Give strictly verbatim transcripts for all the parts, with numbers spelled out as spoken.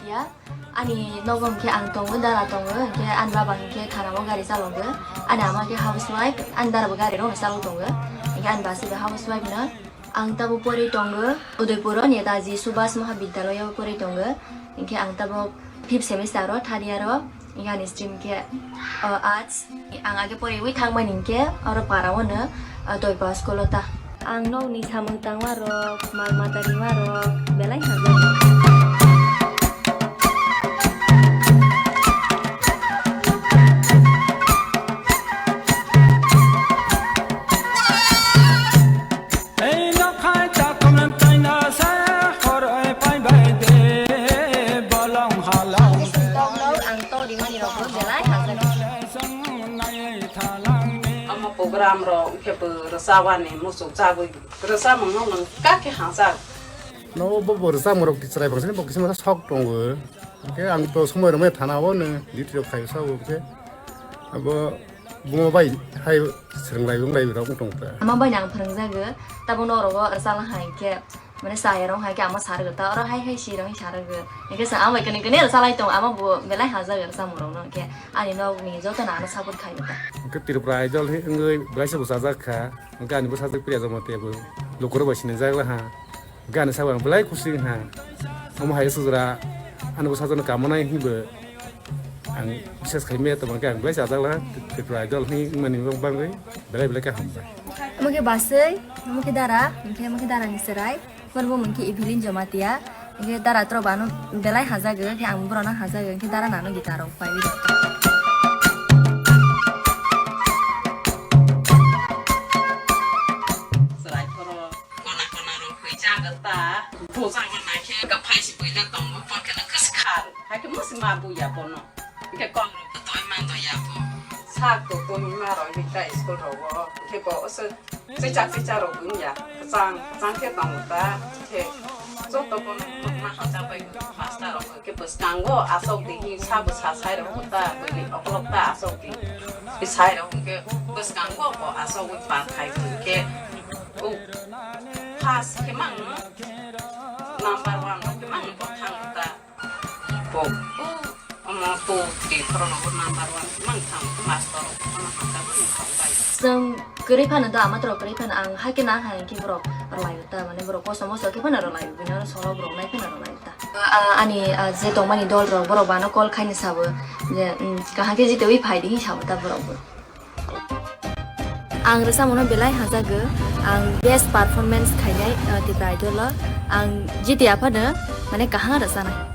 Ya, ani nogo hwnkhe ang tongo, dara tongo, hwnkhe ani baba hwnkhe thanao gari chalogo. Ani ama khe housewife, ani dara bo gari rok chalok tongo. Hwnkhe ani basi bo housewife no. Ang tabo pori tongo, Udaipur o Netaji Subhas Mahabidyalaya o pori tongo. Hwnkhe ang tabo fifth semester o, third year o, hwnkhe ani stream khe, o, arts. Ang age poriwi thangmani hinkhe oro para o no, ah, Doipa school o ta. Ang nokni samung tangma rok, mal mata rima rok belai hamjak. Ei nokhai takhum taina se horoi pai bai de bolong halong. Ang to rimani rok belai hamjak. Omo program rok khe bo rwchapani muchuk chagwi rwchapmung no nwng kha khe hamjak. No bo bo rwchapmung rok chwrai bwsani bo kisa sok tongo. Khe ang to somoi rwmai thana o nwng duty rok khai sao khe abo. Bumo bai hai swrwng lai wng lai rok wng tong ta. Ama bai nang phwrwngjago, tabuk norok o rwchapna hai khe, mane chaya rok hai khe ama sarwgo ta, oro hai hai si rok sarwgo. Hingke sa ama bai kene kene rwchalai tong, ama bo belai hamjak rwchapmung rok no, hingke ani nok ni joto no ano support khai ta. Hingke Tripura Idol hi wngwi belai se bwsajak kha, hingke ani bwsajak Priya Jamatia bo lukurok bai sinijak la ha. Gana sabo ang belai kusi ha. Omo hai sujra ani bwsajwk no kamanai hinwi bo ang bisas khai maya tongma khe ang belai chajak la Tripura Idol hinwi mani bagwi belai belai kaham bai. Omo khe baswi, omo khe dara, hingkhe omo khe dara ni chwrai. Borok bo mungkhe Evelyn Jamatia, hingkhe dara tro bano belai hajago, hingkhe ang borok no hajago, hingkhe dara nano guitar rok pai. Chwrai phoro. Kona kona rok hoi jaga ta. Bo jaga na khe ga phai si boila tongo, porkhe na kwskhar. Hai khe musi ma buya bono. Khe kok rok to toi man do ya bo. Sak to toi ma rok hi ta school rok bo. Khe bo se chicha chicha rok wng ya. Kwchang kwchang khe tongo ta. Khe joto bono ma ha cha bai master rok. Khe bwskango asok di hi sabo sa sai rok ta, bini okolog ta asok di. Sai rok hwnkhe bwskango bo asok wi pa khai hwnkhe, o, first khe mang number one rok khe mang bo thang ta. Bo, o, omo two three khoro rok number one mang thang master rok ono hata bo thang bai. Chwng kwrwi phano do, ama toro kwrwi phano ang hai khe na hai khe borok rwlai ta, mane borok kosto mosto khe phano rwlai, bini oro solo borok nai phano rwlai ta. Ah, ani, ah, je tongmani dol rok, borok bano call khaini sabo je, mm, kaham khe jitewi phai di hinwi sabo ta borok bo. Ang rwchapmano belai hamjago, ang best performance khainai, ah, Tipra Idol o ang jiti aphano mane kaham rwchanai.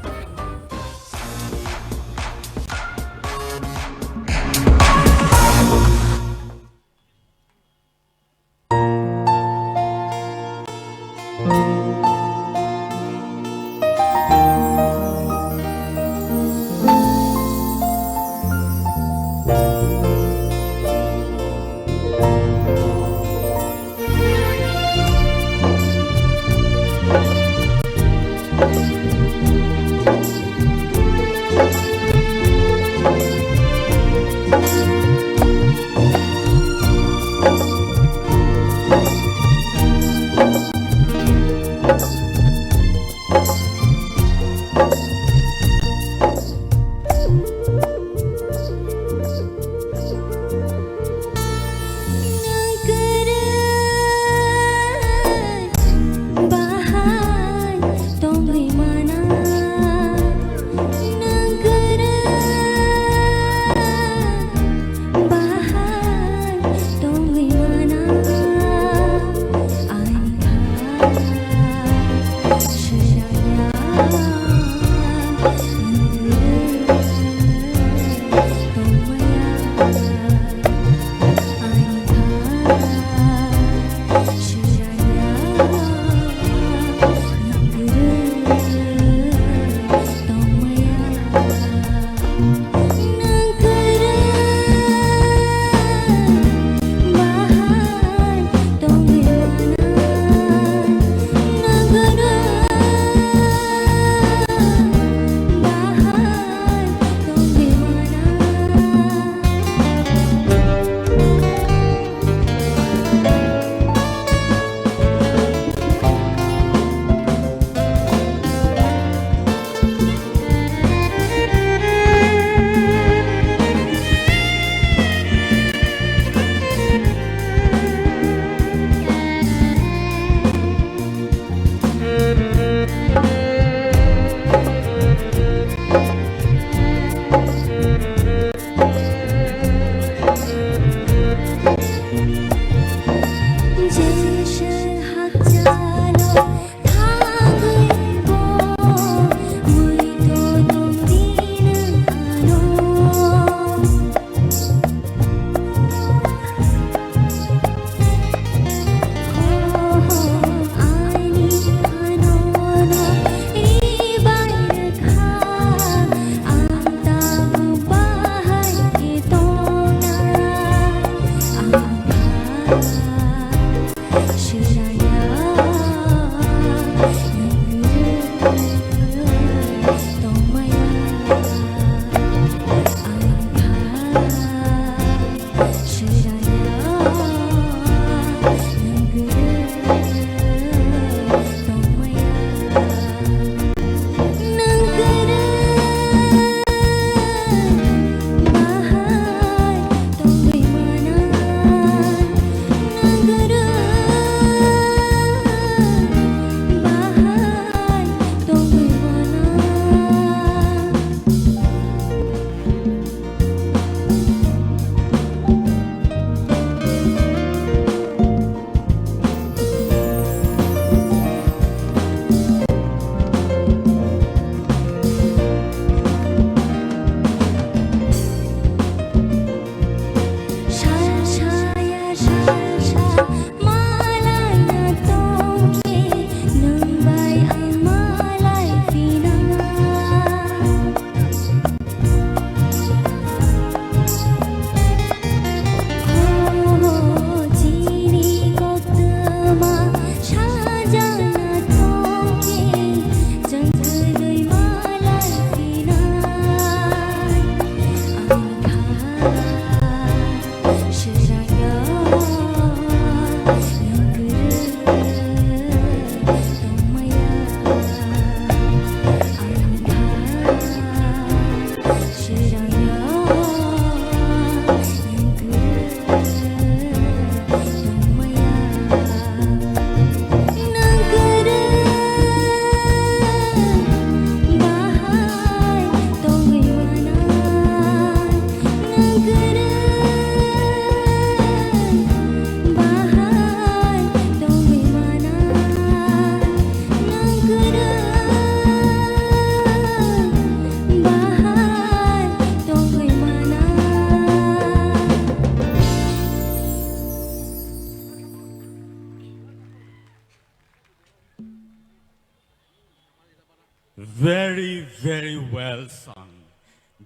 Very, very well sung.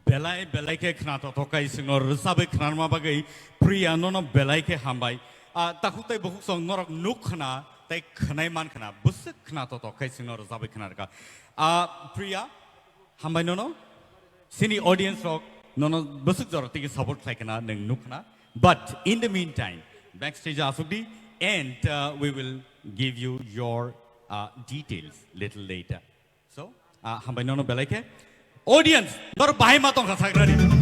Belai, belai khe khna totok kai singno rwchabwi khnarma bagwi Priya nono belai khe hambai. Ah, takhuk tai bukhuk song norok nuk khna tai khnai man khna. Bwswk khna totok kai singno rwchabwi khnarkha. Ah, Priya, hambai nono. Sini audience rok nono bwswk jora tigi support khlai khna nwng nuk khna. But in the meantime, backstage asuk di and, uh, we will give you your, uh, details little later. So, ah, hambai nono belai khe. Audience, nor bahai ma tongkha sagrani.